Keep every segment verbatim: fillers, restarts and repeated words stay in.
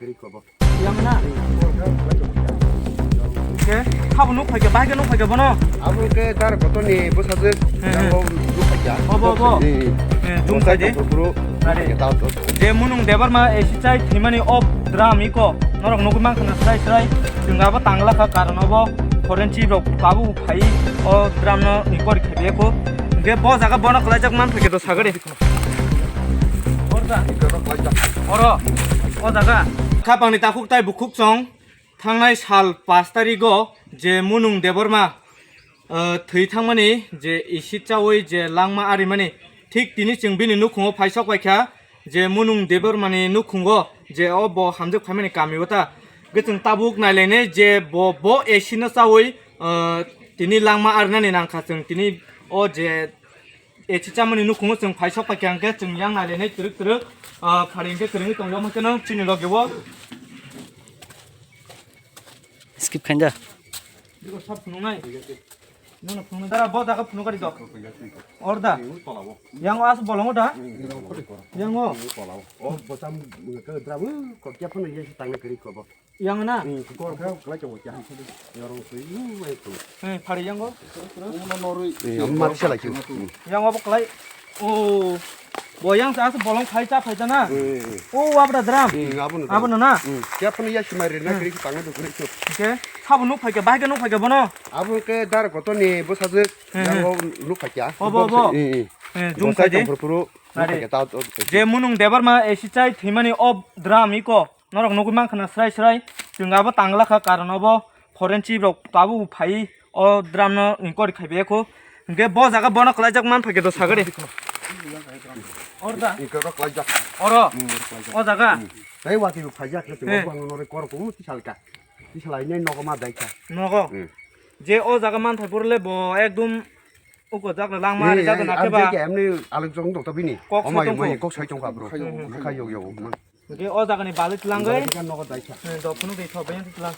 Yang na? Ke, habo nuk phaikha, bahai khe nuk phaikha bono? Abo ke dar kotor ni bwsajwk, he, he, yang bo nuk phaikha. Obo, obo. He, he. He, jum bwsai khai de. Tongphuru phuru nuk phaikha, tao, tao. Je Munung Debbarma acid chai thwimani o dram iko, norok nugwi mankha na srai srai. Chwng abo tangla kha, karon obo forensic rok tabuk phai o dram no inquiry khai de ko. Hingke bo jaga bono kwlaijak man phaikha do sagari. Oro, o jaga. Khapangni takhuk tai bukhuk chong thangnai sal pash tarigo je Munung Debbarma, eh, thwi thangmani je acid chawi je langma arimani, thik tini chwng bini nukhungo phaisok paikha je Munung Debbarmani nukhungo je o bo hamjwk phaimani kami o ta. Hwnkhe chwng tabuk nailainai je bo, bo acid no chawi, eh, tini langma arinani nangkha chwng tini o je Acid chamani nukhungo chwng phaisok paikha hwnkhe chwng yang nailainai twrwk twrwk, ah, phari hwnkhe kwrwngwi tongjak hwnkhe no chini logi o. Skip khainja. Biko sab phunuknai. Nono phunuknai. Dara bo jaga phunuk ari dok. Orda. Yang o as bolongo da? Yang o. Yang na? Hmm, kor kha, kalai chongo kya. Yorong sui, lu, ai, tu. Eh, phari yango. Omo no norwi. Eh, amma risa lai chu. Yang abo kalai. Oh. Bo yang sa asa bolong khai cha phai cha na. Eh, eh. Oh, abra dram. Hmm, abo no. Abo no na. Hmm. Kya pani ya simari na kri tang do kri chu. Oke. Sabo nuk phai kya, bahai kya nuk phai kya bono. Abo ke dar kotor ni bwsajwk. Hmm, yang hmm. O nuk phai kya. Obo, obo. Eh, eh. Eh, jum khai de. Bwsai tong phuru phuru nuk phai kya ta. Je Munung Debbarma acid chai thwimani o dram iko. Norok nugwi mankha na srai srai, chwng abo tangla kha, karon obo forensic rok tabuk phai o dram no inquiry khai be kho. Hwnkhe bo jaga bono kwlaijak man phaikhe do sagari. Orda. Oro. Hmm, kwlaijak. O jaga. Hmm. Tei wati bo phaijak khe chwng. He. Bo ang norwi kor kumu tisalka. Tisalai nai nogo ma daikha. Nogo. Hmm. Je o jaga man phai pore le bo ekdom uko jak le langma. He, jak le he, na khe ba. Abdi ke emni alok jong dok to bini. Kok sai tong kho. Omai, omai, kok sai tong kha bro. Hmm, hmm. Bwkha yok yok. Hwnkhe o jagani balik twlangwi. Balik twlang nogo daisa. Hmm, dok phunuk de thok bayang twlang.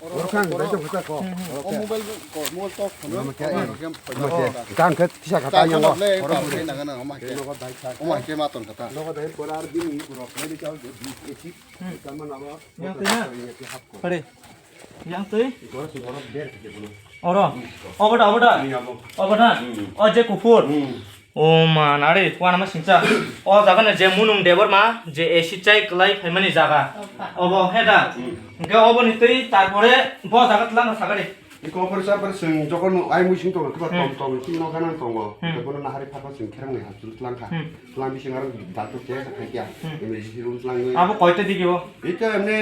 Oro kha ang daisa kha ko. Hmm, hmm. Oro kha. O mobile ko, mobile tok phunuk. Mama kya? Oro kha. Mama kya? Tang khe tisa kha ta yang ko. Oro kha. Nogo daisa. Oma khe ma ton kha ta. Nogo dai pora ar bini pura medical de di eki. Hmm. Tama na ba. Yang twi na. Pare. Yang twi. Oro si oro ber khe bono. Oro. Obo da, obo da. Ni abo. Obo da. Hmm. O je kuphur. Hmm. O ma, nare, wana ma singcha. O jaga na je Munung Debbarma, je acid chai kwlai phaimani jaga. Opa. Obo he da. Hmm. Hwnkhe obo ni twi tarpore bo jaga twlang na sagari. Iko opor sa par sing jokon ai mui sing tongo, kiba tom tom sing no ganan tongo. Hmm. Bono nahari phapa sing kherang ni hapsul twlang kha. Hmm. Twlang bising aro doctor khe sa khai kya. Hmm. Emergency room twlang. Abo koita digi o? Ito emne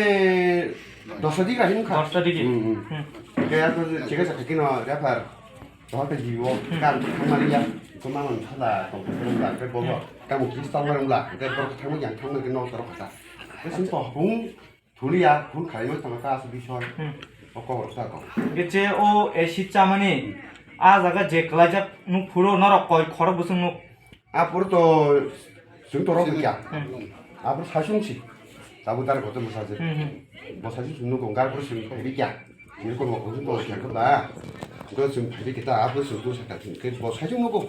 dosta digi ahin kha. Dosta digi. Hmm, hmm. Hmm. Kaya to chega sa khai kino refer. Dohor te jibo, hmm, kar thangmani ya, ko mamon thala tong ko la, ke bobo, hmm, kamu kis tong rung la, ke bor thangma yang thangma ke no toro kata. Ke sim to hung thuli ya, hung khai no tong ta su bisoi. Hmm. O ko sa ko. Ke che o acid chamani, hmm, a jaga je klaijak nuk phuro norok koi khorok busung nuk. Apor to sung to rok kya. Hmm. Apor sasung si. Tabu dar ko to musa je. Hmm, hmm. Bo sasung sung nuk gar ko sung ko kya. Ni ko mo ko to kya ko ba. Ko sung phai kita apor sung to saka sung ke bo sasung nuk ko.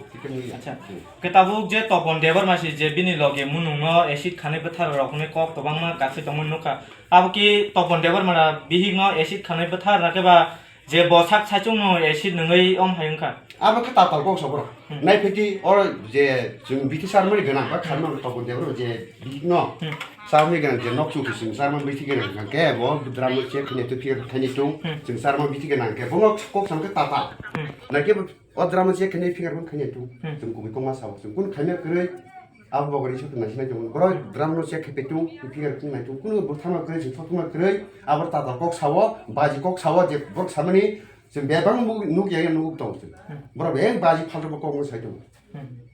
Acha. Hmm. Ke tabuk je Topon Debbarma si je bini loge Munung no acid khanai bwthar rok hwnwi kok kwbangma kathi tongmani nukha. Abo ki Topon Debbarma bihik no acid khanai bwthar na khe ba je bo sak saichung no acid nungwi om hai wngkha. Abo khe tatal kok sa borok. Hmm. Nai pheti oro je chwng bithi sarmani gwnang ba kharmani Topon Debbarma je bihik no. Hmm. Sarmani gwnang je nok chukhi chwng sarmani bithi gwnang khe bo dram no che khne to phiya thani tung. Hmm. Chwng sarmani bithi gwnang khe bo nok kok sam khe tatal. Hmm. Nai khe bo o dram no che khne phiya khne tung. Hmm. Chwng kubui kok ma sa bo chwng kun khaina kwrwi. Abo bogori sotong nai sinai tongo. Borok drum no check khe petung, finger tung nai tung. Kuno bo thangma kwrwi, sing thokma kwrwi. Abo tatal kok sao, baji kok sao, je borok samani, chwng bebak nuk, nuk ya, nuk tongo chwng. Hmm. Borok bebak baji phalto bo kok no sai tongo. Hmm.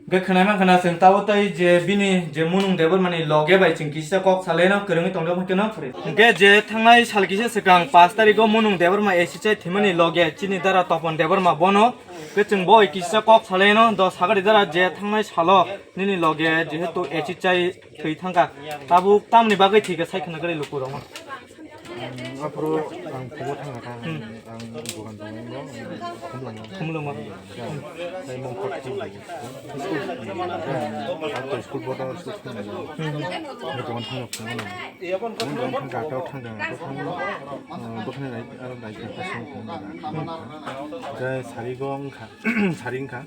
Hwnkhe khwnai mankha na chwng tabo tei je bini je Munung Debbarma ni loge bai chwng kisa kok salaino kwrwngwi tongjago hwnkhe no phwrwi. Hwnkhe je thangnai sal kisa swkang pash tarikgo Munung Debbarma acid chai thwimani loge chini dara Topon Debbarma bono Khe chwng bo kisa kok salaino do sagari dara je thangnai salo nini loge jehetu acid chai thwi thangkha. Tabuk tamni bagwi thwikha sai khna gari lukurokno. Aphuru ang phubo thangkha, ang dogan tongmani, ang khumlangma. Khumlangma. Tei mongkhor thwi. School. Ang to school bodo school khumlangma. Ang dogan thangkha khumlangma. Ang dogan thangkha, thangkha, thangkha. Dokhani rai, aro rai kha sing khumlangma. Tei sarigo wngkha, sari wngkha.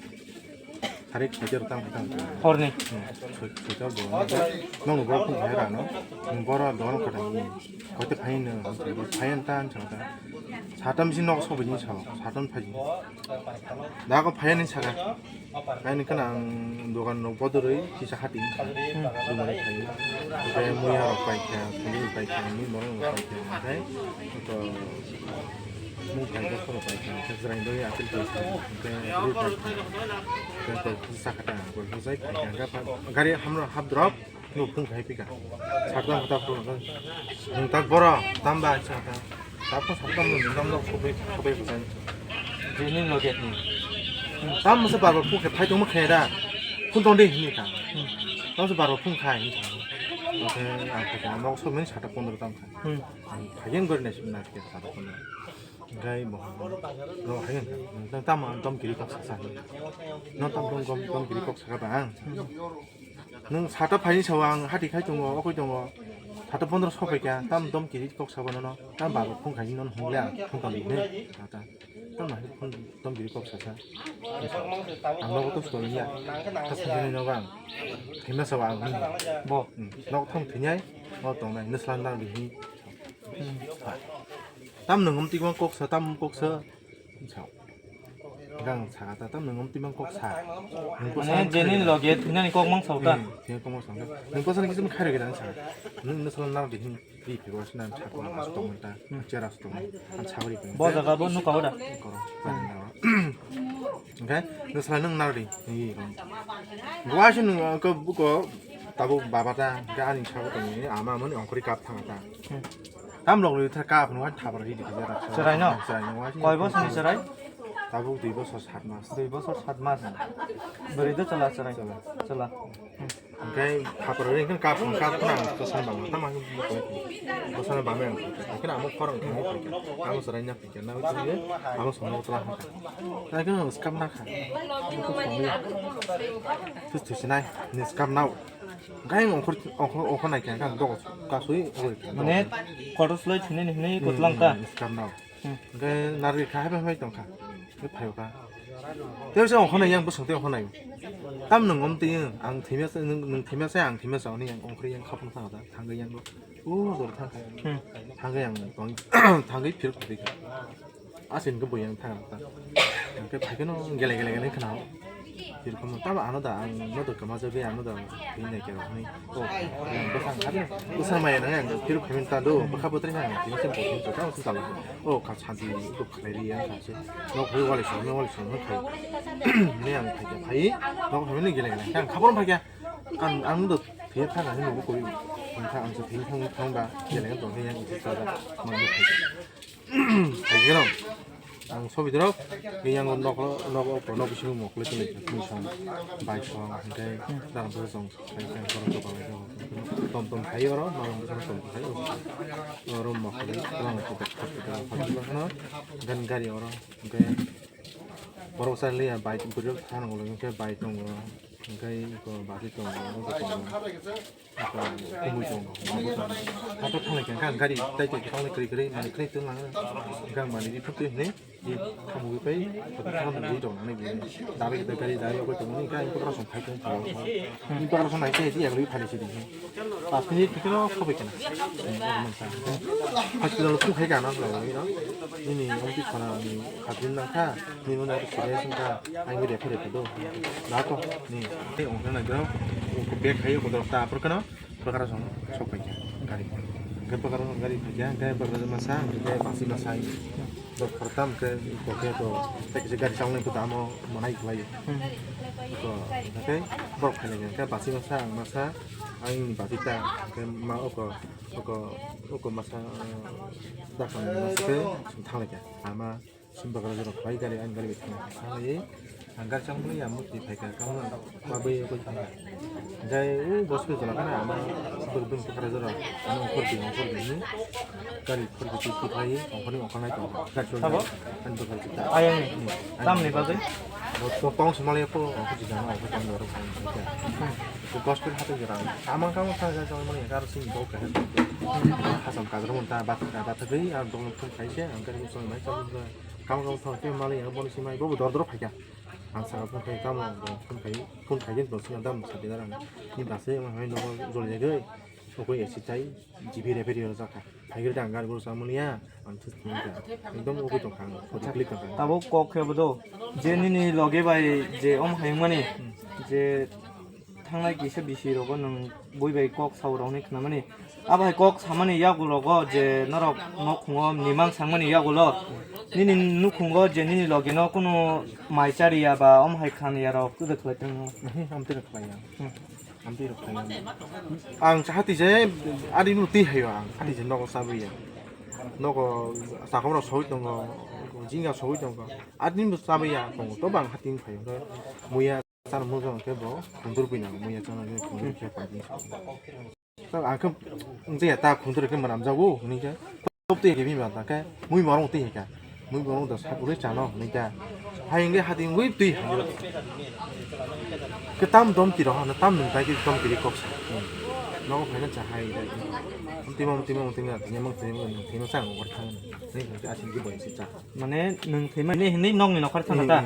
Sari khaijak tang tang. Horni. Soi soi ta bo. Nong borok phung khai rano. Nong borok dono kata ni. Kote phai no. Phai an tan chang ta. Satam si nok so bini sao. Satam phai. Da ko phai ni saka. Phai ni kana ang dogan no bodoroi kisa hati. Dumani phai. Phai muya rok pai kha, phai pai kha, ni morong rok pai kha. Phai to Mung khaijak phoro pai kha, khe jwraini bagwi apple pai kha, khe rui pai kha, khe kok sakha ta, kok hwnjai phai kha, khe gari hamno hap drop, no phung khai phi kha. Sakta hota phuru, nung tak boro, tamba sakta. Sakta sakta mung nung dok sobai, sobai bwsai. Jini loge ni. Tam masa barbar phung khe phai tongma khe da. Phung tong di hini kha. Tam masa barbar phung khai hini kha. Khe ang kha, ang nok sobai sakta pondro tam kha. Hmm. Ang phaigen gori nai sibna khe sakta pondro. Hingke bo no hai hingke nang tamo dom kiri kok sasa. No tam dom dom dom kiri kok saka ba ang. Nung sata phai sao ang hati khai tongo, okoi tongo. Sata pondro so pai kya tam dom kiri kok saba no no. Tam ba phung khai no hung ya phung tam ne. Sata. Tam na phung dom kiri kok sasa. Ang no to sto ya. Khas ni no bang. Thima sao ang. Bo. No thong thinyai. O tong nai nuslan dang di. Tam nung um tikma kok sa, tam kok sa. Sao. Gang sa ta, tam nung um tikma kok sa. Nung ko sa Mane jeni loge thinani kok mang sao ta. Hmm, jeni kok mang sao ta. Nung ko sa ni kisim khaire gedang sa. Nung nuslan nang di hin di phi was nan sa ko na sto mun ta. Chera sto mun. An sa ri ko. Bo jaga bo nu ka oda. Koro. Oke, nuslan nung nar di. Ni. Gua shin nung ko ko tabuk baba ta ga ani sa ko ni ama mun ongkori kap thang ta. Hmm. Tam lok lwi thar kap no thapar hi dikhe jara. Chwrai no? Chwrai no, wa si Koi bosor ni chwrai? Tabuk dui bosor sat mas. Dui bosor sat mas. Bwrwi de chwla chwrai. Chwla. Chwla. Hingke thapar ri hingke kap kap na to san bang. Tam ang ko ko san bang ang. Hingke amo khorang thang. Amo chwrai na phikya na. Amo sono tla. Na ke skam na kha. Tus tus nai. Ni skam nau. Gai ongkhor ongkhor ongkhor nai kha kha dok kasui oi kha. Mane kotor sloi thini ni hinui kotlang ta. Hmm, skam nao. Hmm. Gai narwi kha hai bai tong kha. Gai phayo kha. Tei se ongkhor nai yang bwswng tei ongkhor nai. Tam nung om tei ang thimya se nung thimya se ang thimya sa ni yang ongkhor yang khapung thang da thang gai yang. O dor thang kha. Hmm. Thang gai yang tong thang gai phir khri kha. Asin ke boyang thang ta. Ke phai ke no gele gele gele khna. Tirkom ta ba ano da ang no da kama jabe ano da. Tin ne ke ni. O. Bosang ada. Bosang mai na yang tir payment ta do. Baka botri na. Tin se bo ta ta ta. O ka chanti do khlai ri ya ka se. No khoi wali so no wali so no khai. Ne ang khai khai. No khoi ni gele gele. Ang khabor phai kya. Ang ang do thia thang ni no koi. Ang sa thia thang thang ba. Gele to yang ta da. Ma no khai. Hai khe rok ang sobi dorok yang nok nok nok bisingo mokle tong lai khe song bai song hingke dan bo song hai khe borok to balai khe tom tom khai oro norok bwsano tom khai oro mokle twlang khe tak tak tak tak kheno dan gari oro hingke borok sa liya bai bwrwi thango hingke bai tongo hingke iko bati tongo tongo. Kumui tongo. Hato thanglai khe gari tai tai thanglai kwrwi kwrwi mani kwrwi tong lang. Gang mani ri phutwi hwnwi ri khamugwi pai photo khamugwi tong nang nai. Dari kita gari dari ogo tong ni kai photo som phai tong tong. Ni photo som nai kai di agri phai sidi. Pas minute kino khobai kana. Hospital tu khai kana lo ni no. Ni ni ong pi khana ni khatin na kha. Ni mo na tu sere sung kha. Ai mi re phare do. Da to ni. Te ong na do. Ko bag khai ko do ta por kana. Bakra song sok paikha gari. Hingke bakra song gari paikha, hingke bakra masa, hingke basi masa, dok khortam hingke, hingke to, tei kisa gari chongnai kota amo manai kwlai. Hingke, hingke borok phailai hingke basi masa, ang masa, ang ni bati ta, hingke ma oko, oko, oko masa, dakhan masa khe thanglai kha, ama. Sim bakra jorok pai gari, ang gari bai thang thangwi, Ang gari chang bwlai ya mukti phaikha, kamo bagwi koi thangkha. Jai u bos khe jora kana ama bwrwi bwrwi khe khara jora, ano khor di, khor di ni gari khor di khe khlai, ongkhorni ongkhornai tong. Gari chang Sabo? Ani bwkhal chita. Ayang ni. Hmm. Tamni bagwi? Bo to tong se malai po, ongkhor di jana, ongkhor tong doro kong khe. Hmm. Ko gospel hatu jora. Ama kamo sa ja jang mani gari sing bo khe. Hasam kajra mon ta bat ka bat ri, ang dong phun khai se, ang gari song mai chang. Kamo kamo thang khe malai ya bo ni simai bo dor dor phaikha. Ang saka phone khai tamo, phone khai, phone khai din bosina dam sa dinarang. Ni base ma hai no jol jagoi. Okoi esi tai G B repair yo jaka. Phai gari dang gar guru samuni ya. Ang thus ni ja. Ekdom okoi tong khang. Photo click tong khang. Tabo kok khe bodo. Je nini loge bai je om hai mani. Je thangnai kisa bisi rogo nung bui bai kok sao rok ni khna mani. Abo hai kok samani yagulogo je norok nukhungo nimang sangmani yagulo nini nukhungo je nini logino kunu mai chariya ba om hai khan ya rok twi khlai tongno. Mhm, amtwi rok khlai ya. Hmm. Amtwi rok khlai ya. Ang hati je ari nu twi hayo ang hati je nogo sabwi ya. Nogo sakhom rok soi tongo, jinga soi tongo. Ari nu sabwi ya tongo to bang hati phayo. Muya Char mujang khe bo khundur bina muya chana khe khundur khe paidi. Ta ang khe wngja ta khundur khe manam jago hwnwi khe. Tok twi khe bima ta khe mui morong twi khe. Mui morong da sa ule chano hwnwi ta. Hai nge hati ngui twi hai. Khe tam dom tiro hana tam nung tai khe dom tiri kok sa. Nogo phaina cha hai dai. Timo timo timo timo timo timo timo sang wer thang. Ni khe asin ki boy si cha. Mane nung thima ni hwnwi nokni nokhar thang ta.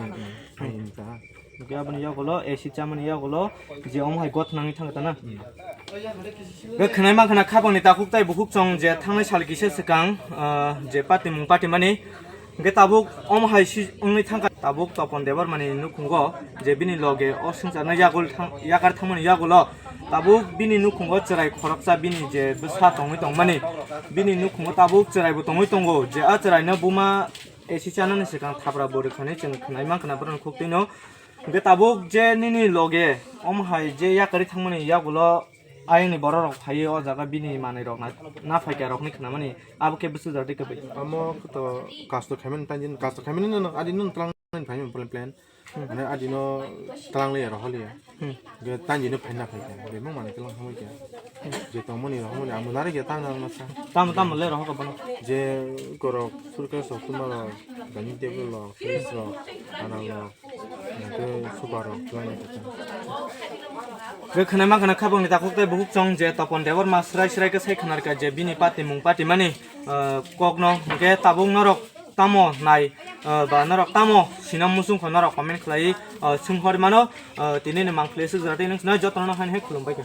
Hai ni ta. Hingke aboni yagulo A C chamani yagulo je omo hai gothnangwi thangkha tana. Hingke khwnai mankha na khapangni takhuk tai bukhuk chwng je thangnai sal kisa swkang, ah, je patimung patimani. Hingke tabuk omo hai si wngwi thangkha tabuk Topon Debbarmani nukhungo je bini loge o swngcharno yagul thang-, yakar thangmani yagulo tabuk bini nukhungo chwrai khoroksa bini je bwsa tongwi tongmani. Bini nukhungo tabuk chwraibo tongwi tongo je a chwraino buma A C chanani swkang thapra bo rwkha hinwi chwng khwnai mankha na borokni khuk twino. Hwnkhe tabuk je nini loge omo hai je yakarwi thangmani yagulo ayangni bororok phaiwi o jaga bini manwirok na, na phaikha rokni khnamani abo khe bwswk jora tei kwbwi. Amo khe to custom khaimani tei custom khaimani no adi no twlang nani phaimani plan plan. Hmm. Mane adi no twlang liya rohor liya. Hmm. Ge tanjino phaina phaikha, bemang mani kelang hamoi kha. Je tongmani rohormani amo nari ge tang nang nasa. Tamo tamo le rohor ka bono. Je korok surkar sok tuma rok, dining table rok, fridge rok, ana rok, nake super rok, twlang ni kha. Ge khana ma khana khabang ni takhuk tei bukhuk chwng je Topon Debbarma srai srai khe sai khana rwkha je bini pati mung pati mani, ah, kok no ge tabuk norok tamo nai, ah, ba norok tamo sina muchung kho norok comment khlai, ah, sung hor mano, ah, tini ni mangpili swk jora tei nung sinai joto no hai hai khulum bai kha.